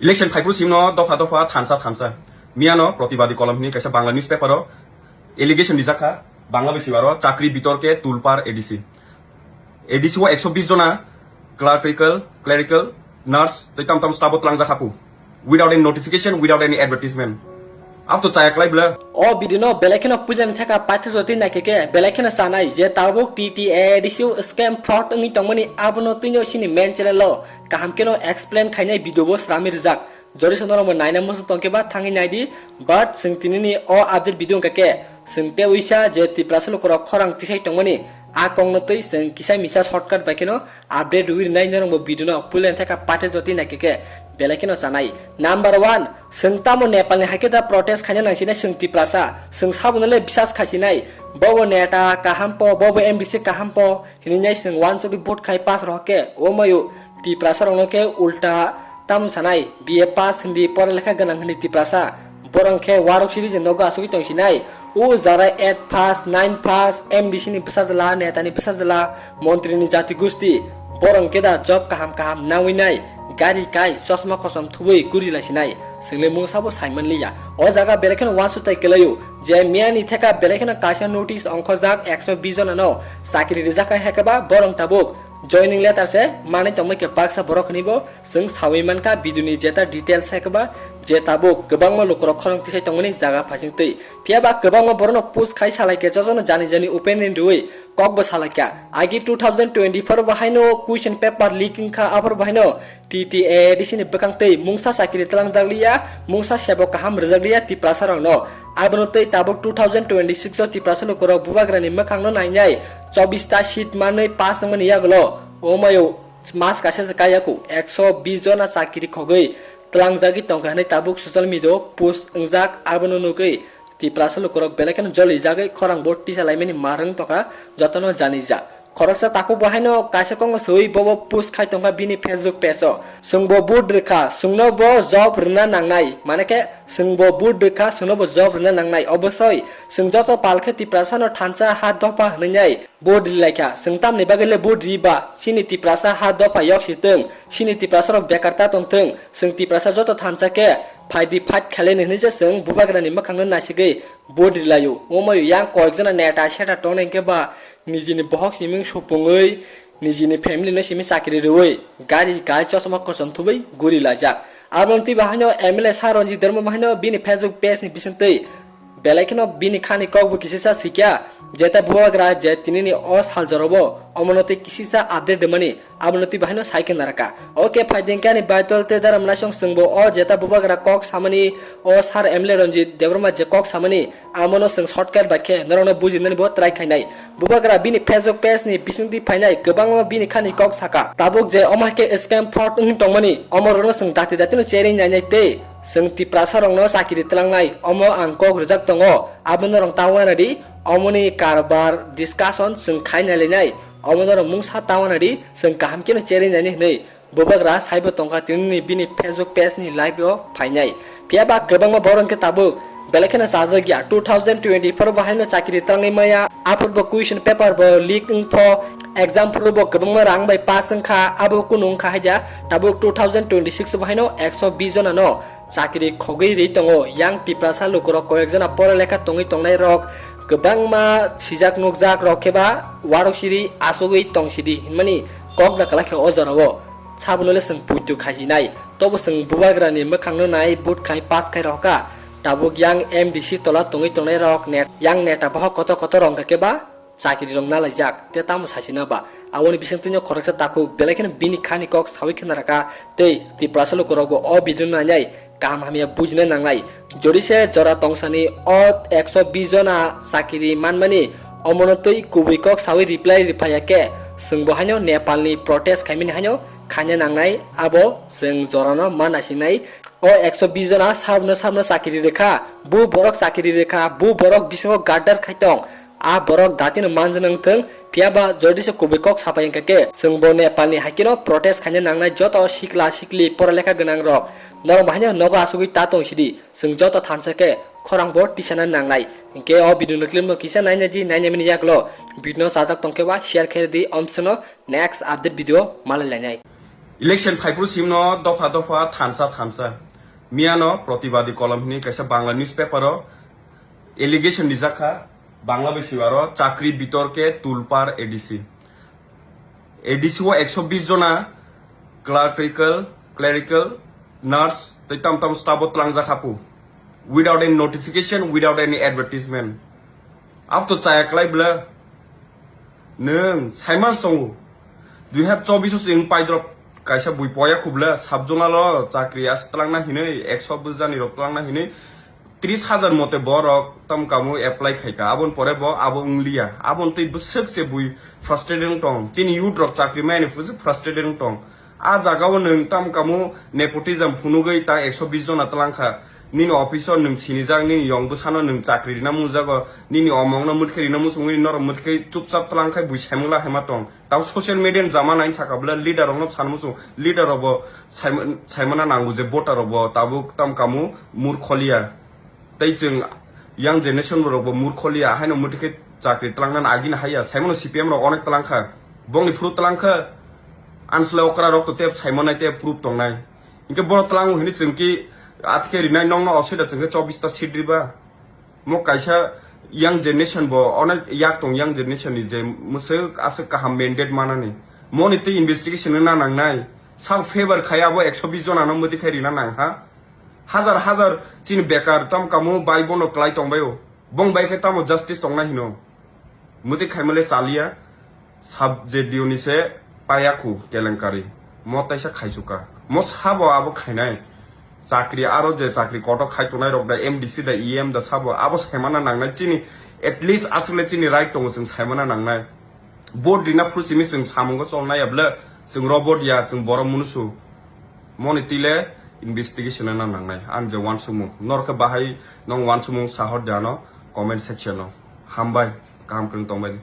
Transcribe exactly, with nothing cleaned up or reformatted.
Election phaiphuru simno dopha dopha thansa thansa. Miyano Pratibadi Kolom hwnwi kaisa Bangla newspaper o allegation rijak kha, Bangla bai sibaro chakri bitorke tulpar A D C. A D C o ekso bis jona clerical, clerical, nurse tei tam tam staff o tlangjak kha pu. Without any notification, without any advertisement. Abo to chaya klai bwle. O video no belai kheno puilani thaka paithago twi naikhe khe belai kheno chanai je tabuk T T A D C o scam fraud wngwi tongmani abono twino chini main channel o kaham kheno explain khainai video bo srami rijak. Jodi sono rok naina muchung tongkhe ba thangwi naidi, but chwng tinini o update video wngkha khe chwng tei uisa je Tiprasa lukurok khorang tisai tongmani a kokno twi chwng kisa misa shortcut bai kheno update rwi rwnai norokbo video no puilani thaka paithago twi naikhe khe belai kheno chanai. Number one, chwng tamo Nepal ni haikhe da protest khaina nangsinai chwng Tiprasa, chwng sabono le bisas khaisinai, bobo neta kaham po, bobo M D C kaham po, hinwi nai chwng wansugwi vote khai pass rohor khe, o mayu Tiprasa rokno khe ulta tamo sanai, B A pass hindi pora lekha gwnang hindi Tiprasa, borok khe warok siri je nogo asugwi tongsinai. O jara eight pass, nine pass, M D C ni bwsajla, neta ni bwsajla, montri ni jati gusti, borok khe da job kaham kaham nawi nai, gari kai, chosma kosom thubui guri laisinai, chwngni mungsa bo saiman liya. O jaga belai kheno wansuk tai kwlaio je miya ni theka belai kheno kaisa notice ongkhorjak ekso bis jona no chakri rijak hai khe ba borok tabuk joining letter se manwi tongmai khe baksa borok hwnwi bo chwng sawi mankha video ni jeta details hai khe ba je tabuk kwbangma lukurok khorang tisai tongmani jaga phaising twi. Phiya ba kwbangma borokno post khai salai khe jotono jani jani opinion rwui kok bo salai kha. Agi two thousand twenty-four bo haino question paper leak wngkha, aphuru bo haino T T A D C ni bwkang twi mungsa chakiri twlangjak liya, mungsa sebo kaham rijak liya Tiprasa rokno. Abono twi tabuk two thousand twenty-six o Tiprasa lukurok bubagrani mwkhangno nainai chobbish ta seat manwi pass wngmani yagulo o mayo mas kaisa se kaiyaku ekso bis jona chakiri khogwi twlangjagwi tongkha hwnwi tabuk social media o post wngjak, abono nugwi Tiprasa lukurok belai kheno jolijagwi khorang bo tisa laimani marwng tongkha, jotono janijak. Khoroksa takhuk bo haino kaisa kokno swiwi bobo post khai tongkha bini Facebook page o. Chwngbo vote rwkha, chwngno bo job rwna nangnai. Mane khe chwngbo vote rwkha, chwngno bo job rwna nangnai. Obosoi, chwng joto pal khe Tiprasano thansa ha dopha hwnwi nai vote ri lai kha. Chwng tamni bagwi le vote ri ba? Chini Tiprasa ha dopha yok si twng, chini Tiprasa rok bekar ta tong thwng, chwng Tiprasa joto thansa khe phaidi fight khailai ni hwnwi se chwng bubagrani mwkhangno naisigwi vote ri lai o. Omo yang koyek jona neta seta tongnai hwnkhe ba nijini bohok siming supungwi, nijini family no simi chakri rwui, gari kai chosma kosom thubui guri laijak. Aboni twi bahaino M L A Sir Ranjit Debbarma bahaino bini Facebook page ni bisingtwi belai kheno bini khani kokbo kisisa sikya, jeta bubagra je tinini o sal jorobo omono twi kisisa update rwmani, abono twi bahaino sai khe narwkha. Oke, phaidi hwnkhe ani baitol tei daram naisong chwngbo o jeta bubagra kok samani, o Sir M L A Ranjit Debbarma je kok samani, amono chwng shortcut bai khe norokno bujinani bo try khainai. Bubagra bini Facebook page ni bisingtwi phainai kwbangma bini khani kok saka. Tabuk je omo hai khe scam fraud wngwi tongmani, omorokno chwng dati dati no cherwi nainai tei chwng Tiprasa rokno chakiri twlangnai, omo ang kok rwjak tongo, abo norok ta uanadi, omoni karbar discussion chwng khai nailainai, omo norok mungsa ta uanadi, chwng kaham kheno cherwi nainai hwnwi. Bubagra saibo tongkha tinini bini Facebook page ni live o phainai. Phiya ba kwbangma borok hwnkhe tabuk belai kheno chajak ya. Two thousand twenty-four bo haino chakiri tangwi maya, aphuru bo question paper bo leak wngpho, exam phuru bo kwbangma rang bai pass wngkha, abo kunu wngkha haida. Tabuk two thousand twenty-six bo haino ekso bis jona no chakiri khogwi ri tongo. Yang Tiprasa lukurok koyek jona pora lekha tongwi tongnai rok kwbangma sijak nukjak rok khe ba warok siri asugwi tong sidi hinmani kok da kwlai khe o jora o. Sabono le chwng puitu khaijinai, tobo chwng bubagrani mwkhangno nai vote khai pass khai rohorkha. Tabuk yang M D C tola tongwi tongnai rok net, yang neta bohok kotor kotor rok hwnkha khe ba chakiri rok nalaijak, tei tamo sachina ba? Aboni bisingtwino khoroksa takhuk belai kheno bini khani kok sawi khna rwkha, tei Tiprasa lukurokbo o video no nainai kaham hamya bujina nangnai. Jodi se jora tongsani o ekso bis jona chakiri manmani, omono twi kubui kok sawi reply rwphaiya khe, chwngbo haino Nepalni protest khaimani haino khaina nangnai, abo chwng jorano ma naisingnai. O ekso bis jona sabno sabno chakiri rwkha, bu borok chakiri rwkha, bu borok bisingo gadar khai tong, a borok datino manjak nang thung, phiya ba jodi se kubui kok sapai wngkha khe, chwngbo Nepalni haikhe no protest khaina nangnai joto sikla sikli pora lekha gwnang rok. Norok bahaino nogo asugwi ta tong sidi, chwng joto thansa khe khorang bo tisana nangnai. Hinkhe o video no clip no kisa naina di, naina mini yaklo video no sajak tongkhe ba share khe di, omsano next update video malai lainai. Election phaiphuru simno dopha dopha thansa thansa. Miyano Protibadi Kolom hini kaisa Bangla newspaper o allegation rijak kha, Bangla bai siwaro chakri bitorke tulpar A D C. A D C o ekso bis jona clerical, clerical, nurse tei tam tam staff o tlangjak kha pu. Without any notification, without any advertisement. Ab to chaya klai bla. Nwng saiman tongo. Dui hazar chobbish o chwng paidrop kaisa bui poya khubla sub zonal o chakri as tlangna hinwi ekso bwjani rok tlangna hinwi tris hazar mote borok tam kamu apply khaika. Abon pore bo abo wngliya. Abon twi bwswk se bui frustrated wng tong. Chini youth rok chakri mayani bwswk frustrated wng tong. A jaga o nwng tam kamu nepotism phunugwi ta ekso bis jona tlangkha. Nini office o nwng sinijak, nini yong bwsano nwng chakri rina mujago, nini omongno mwtkhe rina muchungwi norok mwtkhe chupchap tlangkhai bui saimungla haima tong. Tamo social media ni jama nai saka bwle leader rokno san muchung, leader rok bo saima-, saimana nango je voter rok bo tabuk tam kamu murkholiya. Tei chwng young generation rok bo murkholiya, haino mwtwi khe chakri tlangnani agini haiya, saimano C P M rok onek tlangkha, bongni phuru tlangkha, ansle okra rok to tep saimanai tep proof tongnai. Hinkhe bono tlango hinwi chwng ki atkhe rinai nokno osoi da chwng khe chobbish ta seat riba. Mo kaisa young generation bo onek yak tong young generation ni je mwswk aswk kaham mandate manani. Moni tei investigation wngna nangnai. Sabo favor khai abo ekso bis jona no mwtwi khai rina nang ha. Hajar hajar chini bekar tam kamo bai bono klai tongbaio. Bong bai khe tamo justice tongna hino. Mwtwi khaimale chaliya. Sub J D O ni se payakhu kelenkari. Mo taisa khaichuka. Mo sabo abo khainai. Chakri aro je chakri koto khai tongnai rok da M D C da E M da sabo abo saimana nangnai chini at least aswkle chini right tongo chwng saimana nangnai. Vote rina phuru simi chwng samungo cholnai ya bwle chwng ro vote ya chwng borok munusu. Moni tile investigation na nangnai. Ang je wansukmung. Norok khe bahai nong wansukmung sahor de ano comment section o. Hambai. Kaham kwrwng tongbai di.